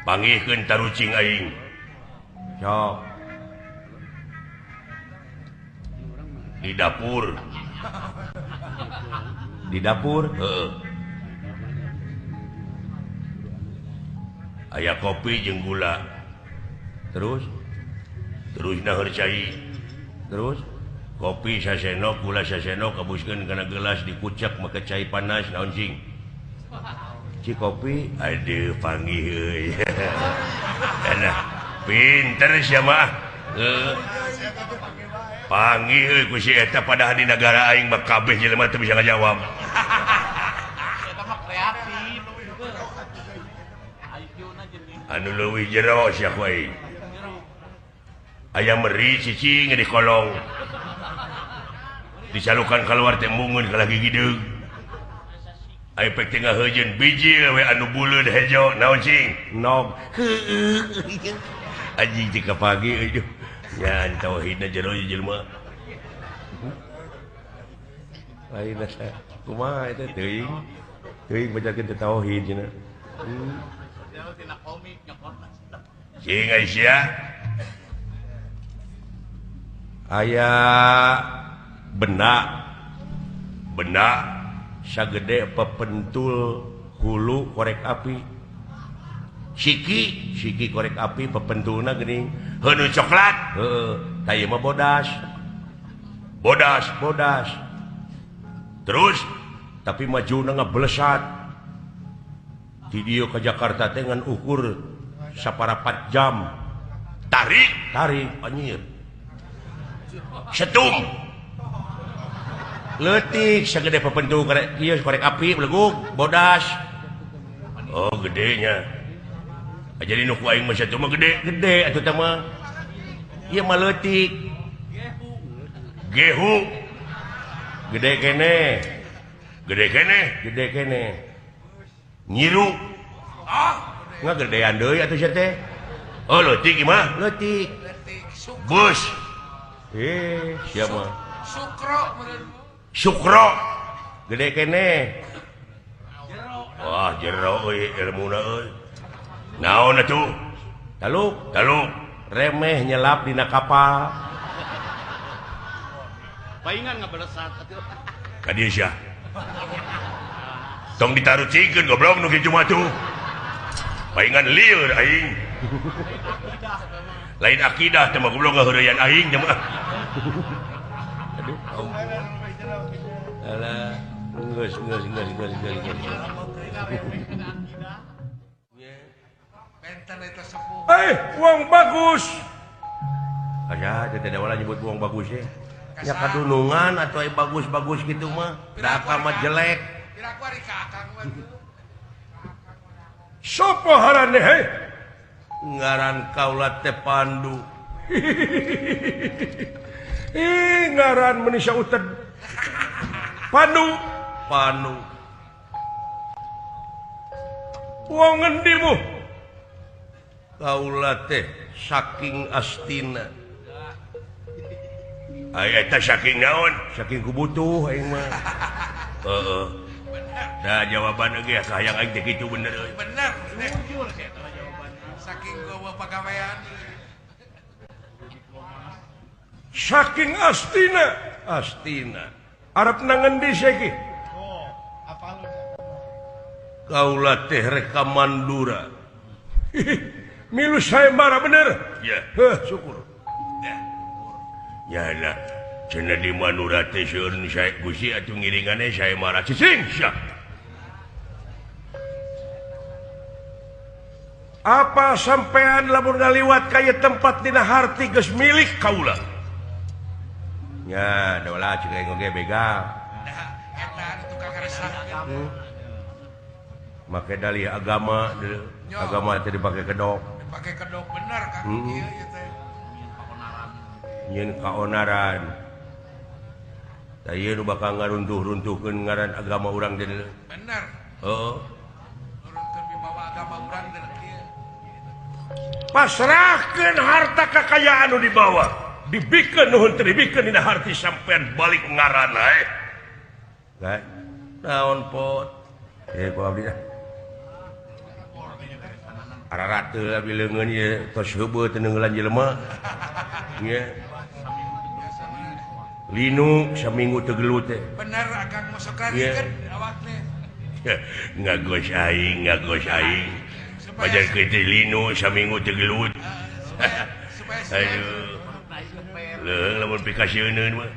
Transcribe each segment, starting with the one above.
Panggihkeun tarucing aing. Sok. Di dapur. Di dapur? Heeh. Aya kopi jeung gula. Terus? Terus naheur cai. Terus? Kopi sasenok, gula sasenok, kabuskeun kana gelas dikucek make cai panas naon cing? Ci kopi, aduh panggih euy. Nah, pinter sia mah. Heeh. Panggih euy ku si eta padahal di nagara aing mah kabeh jelema teu bisa ngajawab. Eta mah kreatif. Anu leuwih jero sia ku aing. Aya meri cicing di kolong. Dicalukan keluar teh mungun ka lagi gideug. Aya pek teh ngaheujeun bijil we anu buleud hejo naon cing? Nog. Heueuh. Anjing teh kapagi euy. Nya tauhidna jero jelema. Lain asa kumaha eta teuing. Teuing bacakeun teh tauhid cenah. Cing Aisyah. Aya benda benda sagede pepentul hulu korek api siki siki korek api pepentulna geuning heunuh coklat heueuh tah ieu mah bodas bodas bodas terus tapi majuna ngablesat di dieu ka Jakarta teh ngan ukur saparapat jam tarik tarik anjir setum leutik sagede pepentu korek ieu korek api belegug bodas oh gedenya jadi nu ku aing mah satu mah gede gede atuh teh mah ieu mah leutik gehu gede kene gede kene gede kene nyiru ah ngagedean deui atuh sia teh oh leutik ieu mah leutik bus eh siapa sukro sukro gede kene wah jero euy ilmuna euy naon atuh taluk taluk remeh nyelap dina kapal paingan ngabalesat atuh ka dieu sia tong ditarucingkeun goblok nu kitu mah tuh paingan lieur aing lain akidah teh mah goblok ngaheureyan aing teh mah aduh alah geus geus geus geus geus eh wong bagus aya teh teh wala nyebut wong bagus ye nya kadunungan atuh aya bagus-bagus kitu mah da akang mah jelek sopo harane heh ngaran kaula teh Pandu ih ngaran manusia uted Pandu Pandu wong ngendi mu kaula teh saking astina aya eta saking naon saking kubutuh aing mah heeh da jawaban ge hayang aing teh kitu bener euy bener jujur eta jawabanna saking gowo pagawean saking astina astina arep nang ngendi saiki oh apal kaula teh rek ka Mandura milu sayembara bener ya heuh syukur ya lah cenah di Mandura teh seueur nu sae Gusti atuh ngiringane sayembara cicing sia apa sampean lamun ngaliwat ka ieu tempat dina harti geus milik kaula nya dola cek aing oge begal eta tukang karesah make dalih agama agama teh dipake kedok dipake kedok bener Kang ieu ieu teh nyeun kaonaran tah ieu nu bakal ngaruntuh-runtuhkeun ngaran agama urang teh bener heeh nurunkeun wibawa agama urang teh kieu pasrahkeun harta kakayaan nu dibawa dibikeun nuhun teu dibikeun dina harti sampean balik ngaranna eh naon pot eh ku abdi ah Ararate abdi leungeun ieu tos heubeut teu neungeulan jelema. Nya. Linu saminggu teu gelut teh. Bener akang mah sok rarikeun awak teh. Ngagos aing, ngagos aing. Pajar kitu linu saminggu teu gelut. Aduh. Leuh lamun pikasieun mah.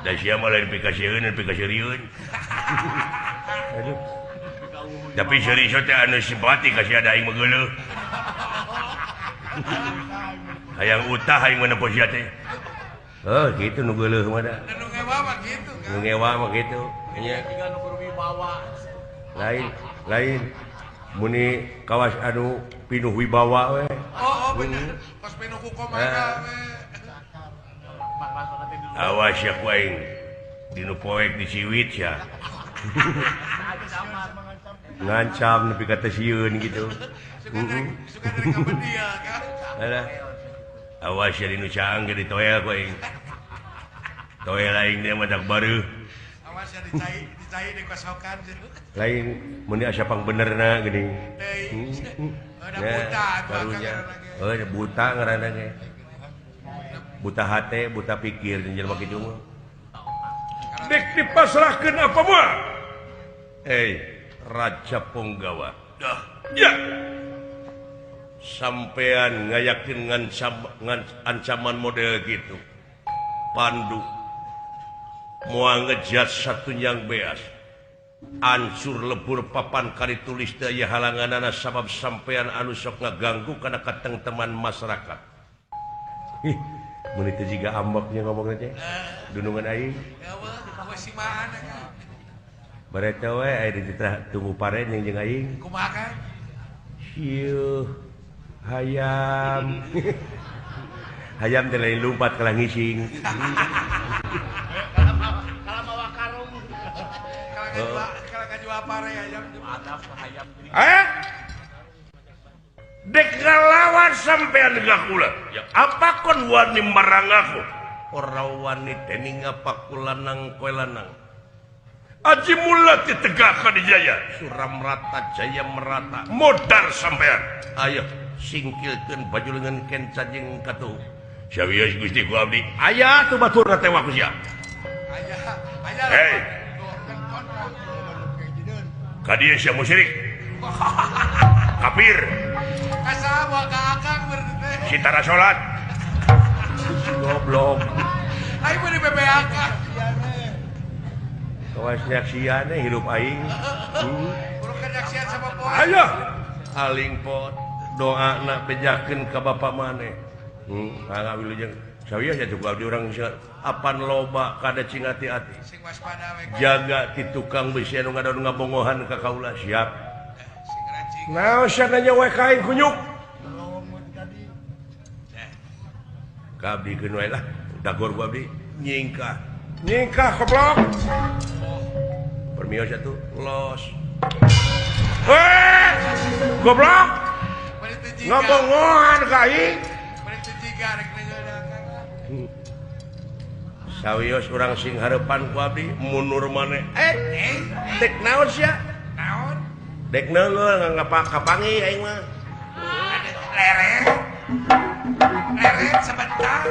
Da sia mah lain pikasieun, pikasieun. Aduh. Tapi serius teh anu simpati ka sia da aing mah geuleuh. Hayang utah aing mah nempo sia teh. Heuh kitu nu geuleuh mah da. Nu ngewa mah kitu kan. Nu ngewa mah kitu. Nya. Nu berwibawa. Lain, lain. Muni kawas anu pinuh wibawa we. Oh, oh bener. Kos pinuh ku kumaha we. Awas ya ku aing. Dinu poek diciwit ya. Ngancam nepi ka teu sieun gitu. Suka dari kabedia kan. Alah. Awas ya dinu caang ge ditoel ku aing. Toel aing teh mah dak bareuh. Awas ya dicai, dicai dikosokan. Lain mun asa pangbenerna geuning. Deui. Ada buta atuh karunya. Heuh buta ngaranna ge. Buta hate, buta pikir jeung jelema kitu mah. Dek dipasrahkeun apa mah? Raja Punggawa. Dah. Ya. Sampean ngayakin ancaman model gitu. Pandu moal ngejat satunjang beas. Ancur lebur papan kali tulis teu aya halanganana sabab sampean anu sok ngaganggu kana katengteman masyarakat. Ih, mun teu jiga ambeknya ngomongna teh. Dunungan aing. Bareta we aya dititah tunggu paren jeung jeung aing. Kumaha kan? Sieuh. Hayam. Hayam teh lain lumpat kalah ngising. Kalah mawa karung. Kalah ngajual pare hayam. Adab hayam. Eh? Dek ngalawan sampean ka kula. Ya apa kon wani marang aku? Ora wani dening apa kula nang kowe lanang. Aji mula ditegakkan di jaya. Suramrata jaya merata. Modar sampean. Ayo singkilkeun baju lengan kenca jeung katuh. Sawios Gusti ku abdi. Aya tuh baturna teh ku sia. Aya, aya. Hei. Ka dieu sia musyrik. Kafir. Kasaha ka akang berarti teh. Si tara salat. Goblok. Aing mah di BBAK. Kawas nyaksian hirup aing. Bukan nyaksian sama poe. Ayo. Aling pot doana bejakeun ka bapak maneh. Mangga wilujeng. Sawios nya cukup abdi urang apan loba kada cing hati-hati. Sing waspada we. Jaga ti tukang besi anu ngadon ngabongohan ka kaula siap. Sing racing. Naon sia nanya we ka aing kunyuk. Ka abdi keun we lah. Dagor ku abdi nyingkah. Nyingkah goblok. Permios atuh los. Eh! Goblok. Ngabongohan ka aing. Sawios urang sing hareupan ku abdi mundur maneh. Dek naon sia? Naon? Dek neungeul kapangi aing mah. Leret. Leret sebentar.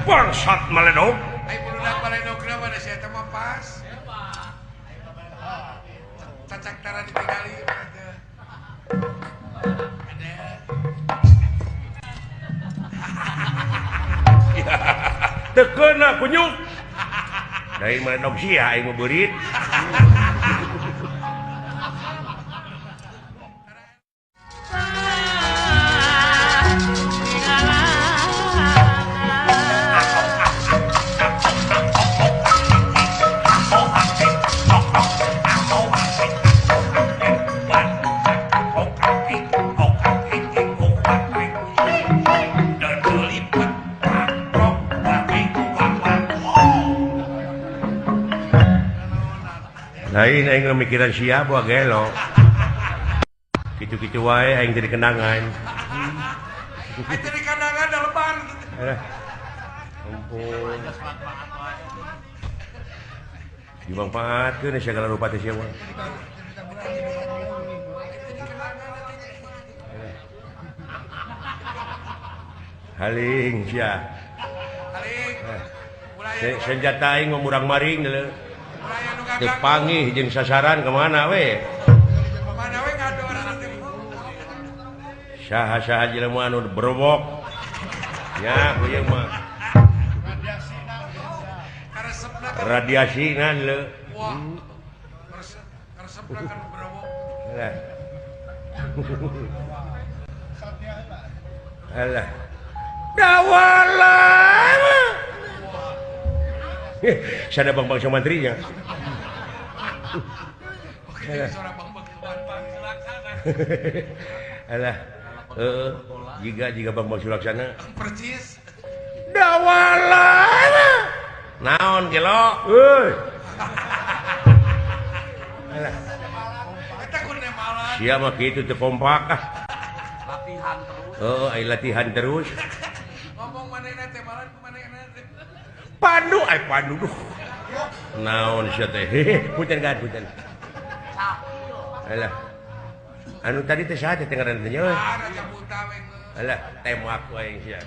Bangsat maledog. Ai buludak maledogna mah da sia teh mah pas. Cacak tara ditinggali mah teh. Ada. Teu keuna kunyuk. Da aing maledog sia aing mah beurit. Lain aing mikiran sia buah gelo. Kitu-kitu wae aing jadi kenangan. Aing jadi kenangan daleman. Ampun. Dimanfaatkeun segala rupa teh sia mah. Haling sia. Haling. Senjata aing murang maring leuh. Teu panggih jeung sasaran kemana we? Kemana we ngador teh. Saha-saha jelema anu berobok. Nya ieu mah. Radiasina leuh. Wah. Karesepna kan berobok. Alah. Alah. Dawala. Sada Bang Bang Somantrinya. Alah. Heeh, jiga Bang Bang Sulaksana. Percis. Dawala. Naon gelo? Euy. Alah. Eta kun nemalan. Sia mah kitu teu kompak ah. Latihan terus. Heeh, ai latihan terus. Ngomong manehna teh malan manehna teh. Pandu ai pandu duh. Naon sia teh? Punten kan punten. Alah. Anu tadi teh saha teh ngaranna teh nya? Ah, Raja Buta we. Alah, tembak wae sia.